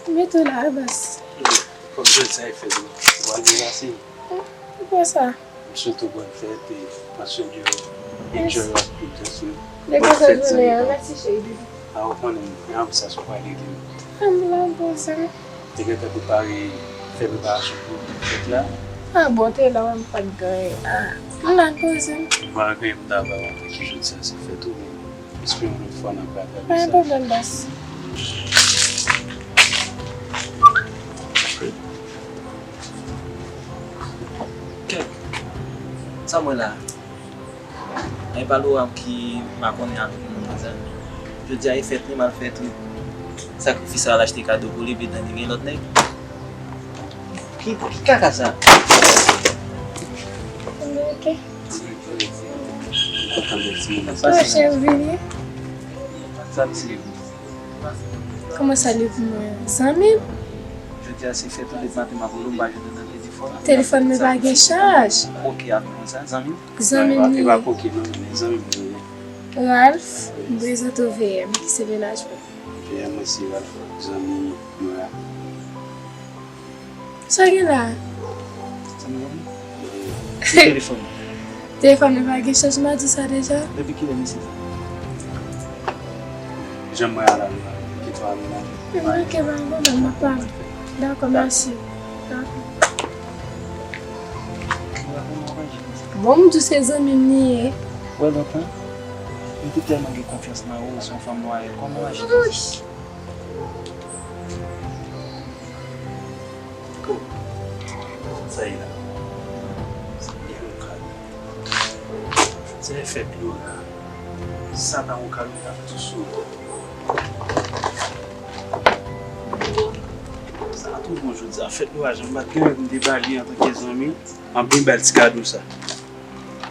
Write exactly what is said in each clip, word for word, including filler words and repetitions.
Mete w la, bas. Kòm jodi a e fèt, ou pral byen pase? Ou kwè sa? M swete w bòn fèt e make sure you enjoy your good dressing. Bòn fèt zanmi pa m. Mèsi cheri. A, ou konnen m gen anvi sa sou pale de nou. Ann la, bon zanmi. Te gentan prepare, fè preparasyon pou fèt la. A bon, te la wè m pa t gen anyen. A, m la, bon zanmi. M pa gen anyen pou m ta ba w antan ke jodi a se fèt ou, men espere yon lòt fwa n ap ratrape sa. Pa gen pwoblèm, bas. Kèt, sa m wè la? Ay, pa Laura ki makonnen avèk moun nan sa. Jodi a e fèt li, m al fè tout sakrifis sa, al achte kado pou li, epi tande gen lòt nèg. Ki, ki kaka sa? Ok. Sa chèf vini. Sa ti. Kòman sa li pou mwen? Zanmi m? Jodi a se fèt ou, depi maten m ap rele w, m pa jwenn ou nan telefòn. Telefòn mwen pa gen chaj. Ok, avèk mwen sa, zanmi m. Zanmi m li ye. E pa koki non, men zanmi m li ye. Ralph, m prezante w V M, ki se mennaj mwen. V M mwen se Ralph, zanmi Nora. Sa gen la? Zanmi w? Ki telefòn? Telefòn mwen pa gen chaj, m pa di w sa deja. Depi kilè misye la? Jan mwen a la, Nora, kite w ale la. Ok, pa gen pwoblèm, m ap pale. Dakò, mèsi. Dakò. Bon, m di w se zanmi m li ye. Wè lontan, m te tèlman gen konfyans nan ou, se yon fanm lwayal. Kòman w aji konsa? Ko, sa ye la? Sa byen lokal. Se fèt Laura. Sa ta yon kado ta fè sou sou. Sa tou bon jodi a. Fèt Laura, jan m pa t gen lè pou m te ba li antanke zanmi, m ap vin ba l ti kado sa.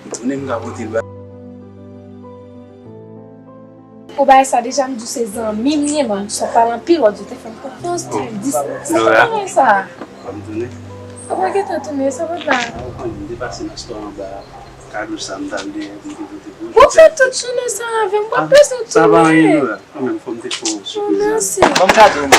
M tounen m ka pote l ba. Ou bay sa deja, m di w se zanmi m ye, man. Sa w pale anpil, w ap di w te fè m konfyans, di m di sa. Sa pa bagay sa. Kòm tounen. Sa pa gentan tounen, sa pa la. Ou konn, m te pase nan store anba a. Kado sa m t al dèyè pou m te pote pou ou. Ou fè tout jounen sa avè m, w ap bezwen tounen. Sa pa anyen non la. Kanmenm, fò m te fè w sipriz la. Mèsi. Ban m kado m.